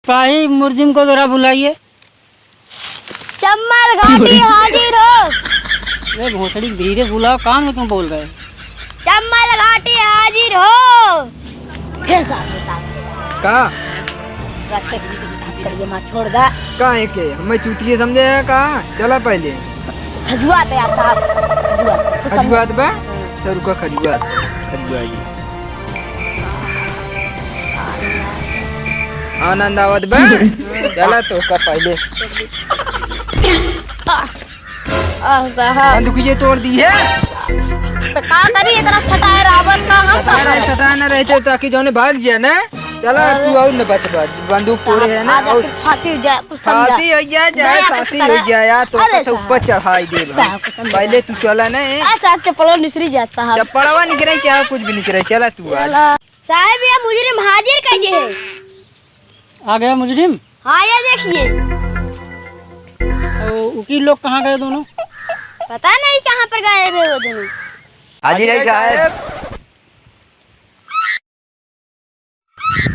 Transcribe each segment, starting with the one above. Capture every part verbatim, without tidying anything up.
काहे मुजरिम को जरा बुलाइए। चम्मल घाटी हाजिर हो। अरे भोसड़ी, धीरे बुलाओ, कान में क्यों बोल रहे हो? चम्मल घाटी हाजिर हो। हे साहब, हे साहब, हे साहब। का? रस के करिए, माँ छोड़ दा। का है के? हमें चूतिए समझे है का? चला पहले। खजुआत है यार साहब, खजुआत। कुछ समझे? खजुआत बा? हाँ। अच्छा, रुका, खजुआत। खजुआई। आनंद आवत बा? चला तो का पहले। आह, साहब। बंदूकिये तोड़ दी है। तो का करी, इतना सटाए रावत का हम का सटाए ना, करी? सटाए ना रहते ताकि जौने भाग जाए ना। चला, अरे। तू और न बच, बच। बंदूक तोड़े साहब, है ना, आज और आपकी फांसी हो जाए, कुछ समझा। फांसी हो जाए, चाहे नहीं, आप फांसी कुछ हो करा। जाए, यार, तो अरे तो ऊपर साहब। चढ़ाई दे साहब, भाई। कुछ समझा। पहले तू चला ना, ए। आ, साहब, चप्पलो निसरी जात, साहब। चप्पलवा निकरे, चाहे कुछ भी निकरे, चला तू आज। चला। साहब, ये मुजरिम हाजिर कर दे। आ गया मुजरिम? हाँ, ये देखिए। ओ, वकील लोग कहाँ गए दोनों? पता नहीं कहाँ पर गायब है वो दोनों। हाजिर है साहब।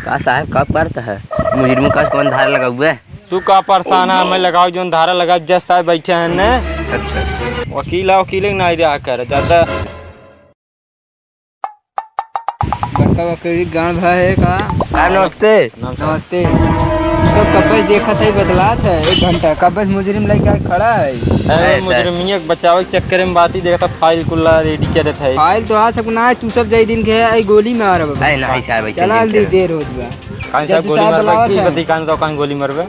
का साहब, का करत है? मुजरिम का कौन धारा लगा हुआ है? तू का परेशान है? मैं लगाओ जोन धारा लगाओ, जज साहब बैठे हैं ने। अच्छा, अच्छा। वकील है, वकील ही नहीं रहा कर ज्यादा। बड़का वकील गाँव भा है का? साहब, नमस्ते। नमस्ते। सब कब्बे देखत है, बतलात है, एक घंटा कब्बे मुजरिम लेके आके खड़ा है। अरे, अरे, सर। मुजरिमिया के बचावे के चक्कर में बात ही देखता, फाइल कुल्ला रेडी करत है। फाइल तो आ सकना है, तू सब जाई दिन के है, आई गोली मारब। अरे, नहीं, साहब, ऐसे चला, नहीं जल्दी करे। देर होत बा। काहे साहब जज गोली साहब मारबे? बुलावत की है। बती काहे तो काहे गोली मारबे?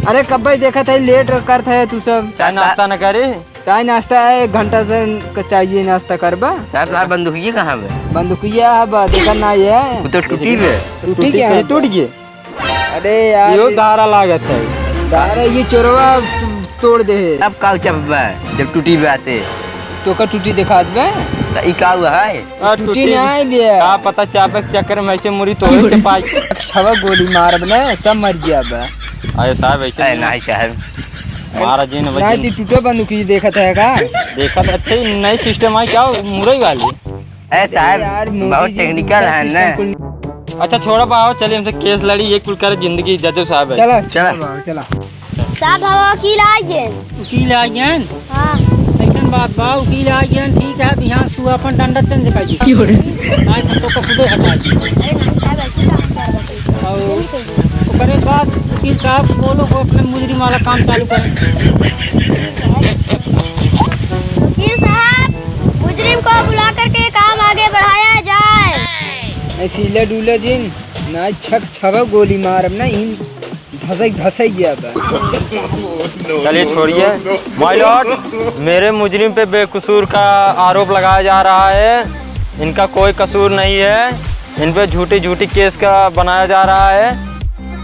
अरे, कब्बे देखत है, लेट करत है तू सब। चाय नाश्ता न करे? चाय नाश्ता है, एक घंटा से क-, चाहिए नाश्ता करबा। साहब, तोहार बंदूकिया कहाँ बा? बंदूकिया अब देखा ना ये। वो तो टूटी बे। टूटी क्या है? टूट गए। अरे यार, यो ये धारा लागत है। धारा ये चोरवा तोड़ दे है। अब का चपबा जब टूटी बाते? तो का टूटी दिखात बे? त ई का हुआ है? आ, टूटी टूटी नहीं बे। का पता चापे के चक्कर में ऐसे मुरी तोड़े चपाई। छवा गोली मारब ना, सब मर गया बे। अरे साहब, ऐसे अरे नहीं। नहीं साहब। मारा जी ने नहीं, बच्चे। ती टूटो बंदूक ये देखत है का? देखत, अच्छा, ये नई सिस्टम आई क्या, मुरई वाली? ए साहब, यार, मोदी बहुत जी टेक्निकल है ना। सिस्टम कुल अच्छा, छोड़ा पाओ, चलिए हमसे केस लड़ी, ये कुल करे जिंदगी, जजो साहब है। चला, चला। चला बाबा, चला। साहब, हम वकील आ गए। वकील आ गए? हाँ। ऐसन बात बा, वकील आ गए, ठीक है, बिहान तू अपन डंडा चेंज कर दी। क्यों रे? आज हम तो खुदे हटा दी। अरे नहीं साहब, ऐसे काम कर रहे हैं। और चेंज कर दो। ओकरे बाद वकील साहब बोलो, वो अपने मुजरिम वाला काम चालू करें। वकील साहब, मुजरिम को बुला करके काम आगे बढ़ाया जाए। ऐसी लडूला जिन, ना छक छवा गोली मारब ना, इन धसक धसक गया बा। चलिए, छोड़िए। My lord, मेरे मुजरिम पे बेकसूर का आरोप लगाया जा रहा है। इनका कोई कसूर नहीं है। इन पे झूठी झूठी केस का बनाया जा रहा है।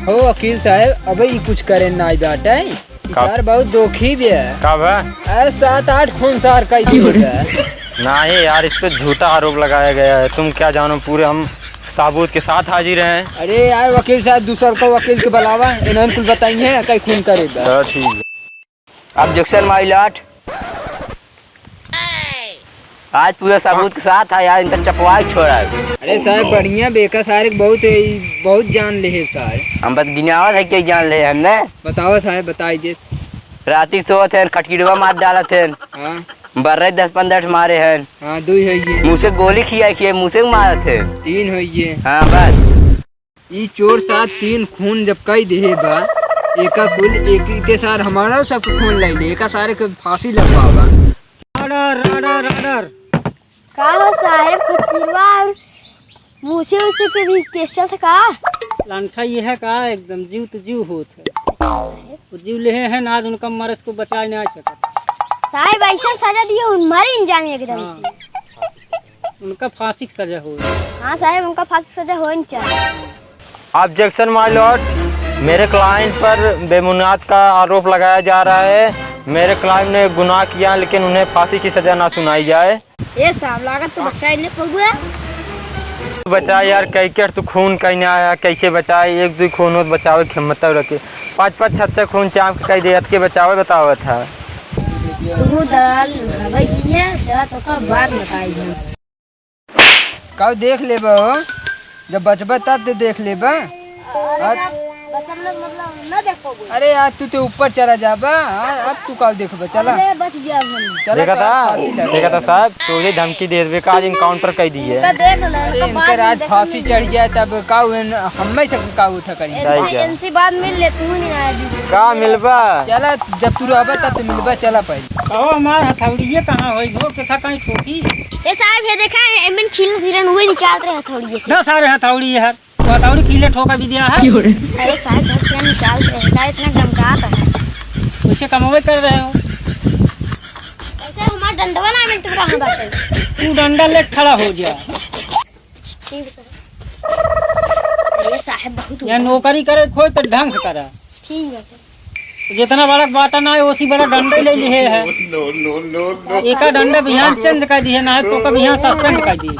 हो वकील साहब, अबे ई कुछ करे ना आई बाटे। ई का? सार बहुत दोखी भी है। का बा? अरे सात आठ खून सार कई दिए बा। नहीं यार, इस पे झूठा आरोप लगाया गया है। तुम क्या जानो, पूरे हम साबूत के साथ हाजिर हैं। अरे यार वकील साहब, दूसर को वकील के बुलावा, इन्हन कुल बताइए कई खून करे बा। हाँ, ठीक है। Objection, my lord। आज पूरा सबूत के साथ है यार, इनका चपवा के छोड़ा है। अरे साहब, बढ़िया बेका सारे के बहुत, बहुत जान ले है सारे। हम बस गिनावत है के जान ले हमने। बतावा साहब, बताई दे। राती सोवत है, खटकिरवा मार डालत है। हाँ। बर्रे दस पन्द्रह ठे मारे हैं। हाँ, दुई है ये। मुँह से गोली खिया खिया, मुँह से मारत है। तीन है ये। हाँ, बस। ई चोर साहब तीन खून जब कई देहे बा, एका कुल एक इते सार हमारा सब खून लाई ले, एका सारे के फांसी लगवावा। Order, order, order। का हो साहेब, खटकिरवा और मूसे उसे के भी केस चलत का? लंठा ये है का, एकदम जीव तो जीव होत है। वो जीव लेहे हैं ना, आज उनका मरस को बचाए ना सकत। साहेब ऐसा सजा दियो, उन मरी न जाए एकदम हाँ। से। उनका फांसी की सजा हो। हाँ साहेब, उनका फांसी की सजा होनी चाहिए। Objection, my lord, मेरे client पर बेबुनियाद का आरोप लगाया जा रहा है। मेरे client ने गुनाह किया, लेकिन उन्हें फांसी की सजा ना सुनाई जाए। ए साहब, लागत तो बचाई ले पगुआ। बचा यार, कई के तू खून कहीं ना आया, कैसे बचाए? एक दो खून होत बचावे के हिम्मत रखे, पाँच पाँच छह छह खून चाप के कह दे, अतके बचावे बतावत है। तू दलाल भाई जी है, जरा तो का बात बताई हम। का देख लेबा हो, जब बचबा तब तो देख लेबा। अरे साहब, बचन लोग मतलब न देख पाबो। अरे यार, तू तो ऊपर चला जाबा, हाँ, अब तू का देखबा, चला। अरे बच गया हम। चला, देखा तो था, फांसी लगा। देखा था साहब, सोझे धमकी दे देबे का, आज encounter कर दिए। इनका देख लो, अरे, इनका इनकर बाद आज में फांसी देखेंगे। चढ़ जाए तब का उ इन-, हम्मे से का उठा करी। सही इनसे, क्या? इनसे बाद मिल ले, तू ही ना आया बीच में। का मिलबा? चला, जब तू रहबा तब तो मिलबा, चला पहले। कहो हमार हथौड़िये कहाँ होई, जो के था कहीं ठोकी? ए साहब, ये देखा है, एमन खिल जिरन हुए निकाल रहे हथौड़िये से। दस सारे हथौड़ी है। तो हथौड़ी कीले ठोका भी दिया है। अरे साहब, घर से निकाल दे, का इतना गमकात है? वैसे कमावे कर रहे हो। ऐसे हमारा डंडवा ना मिलते, कहाँ बात है? तू डंडा ले खड़ा हो जा। ठीक है सर। अरे साहब, बहुत या नौकरी करे खोज तो ढंग से करा। ठीक है सर। जितना बड़ा बाटा ना है, उसी बड़ा डंडा ले लिए है। एका डंडा बिहान change कर दिए ना है, तो का बिहान suspend कर दिए।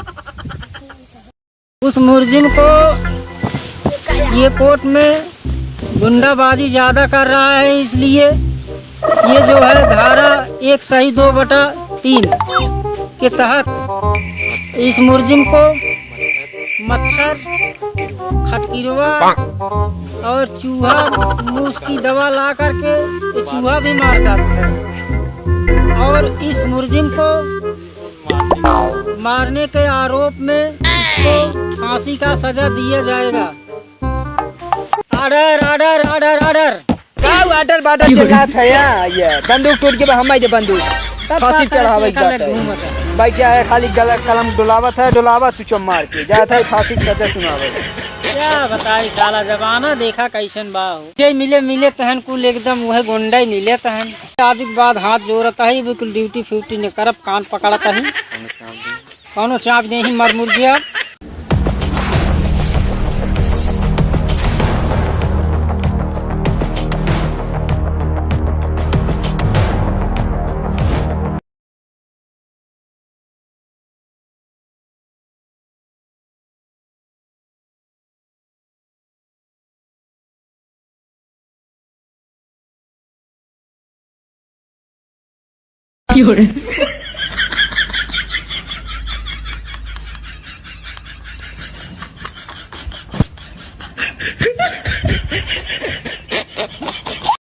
उस मुर्जिम को ये कोर्ट में गुंडाबाजी ज़्यादा कर रहा है, इसलिए ये जो है धारा एक सही दो बटा तीन के तहत इस मुर्जिम को मच्छर, खटकिरवा और चूहा, मूस की दवा ला करके ये चूहा भी मार डालता है। और इस मुर्जिम को मारने के आरोप में इसको फांसी का सजा दिया जाएगा। Order, order, order, order। का order बार्डर चिल्लात है यहाँ? ये बंदूक टूट के बा, हम आई दे बंदूक। तब फांसी पता चढ़ावे नहीं की बात है। घूमत है। बैठ जा है, खाली गला कलम डुलावत है, डुलावत तू चुप मार के जात है, फांसी की सजा सुनावे। क्या बताई साला, जमाना देखा कैसन बा हो। जे मिले, मिले तहन कुल एकदम वह गुंडा ही मिले तहन। आज के बाद हाथ जोड़त है, बिल्कुल duty फ्यूटी न करब, कान पकड़त है। कौनो चाप नहीं, मर मुर्गिया।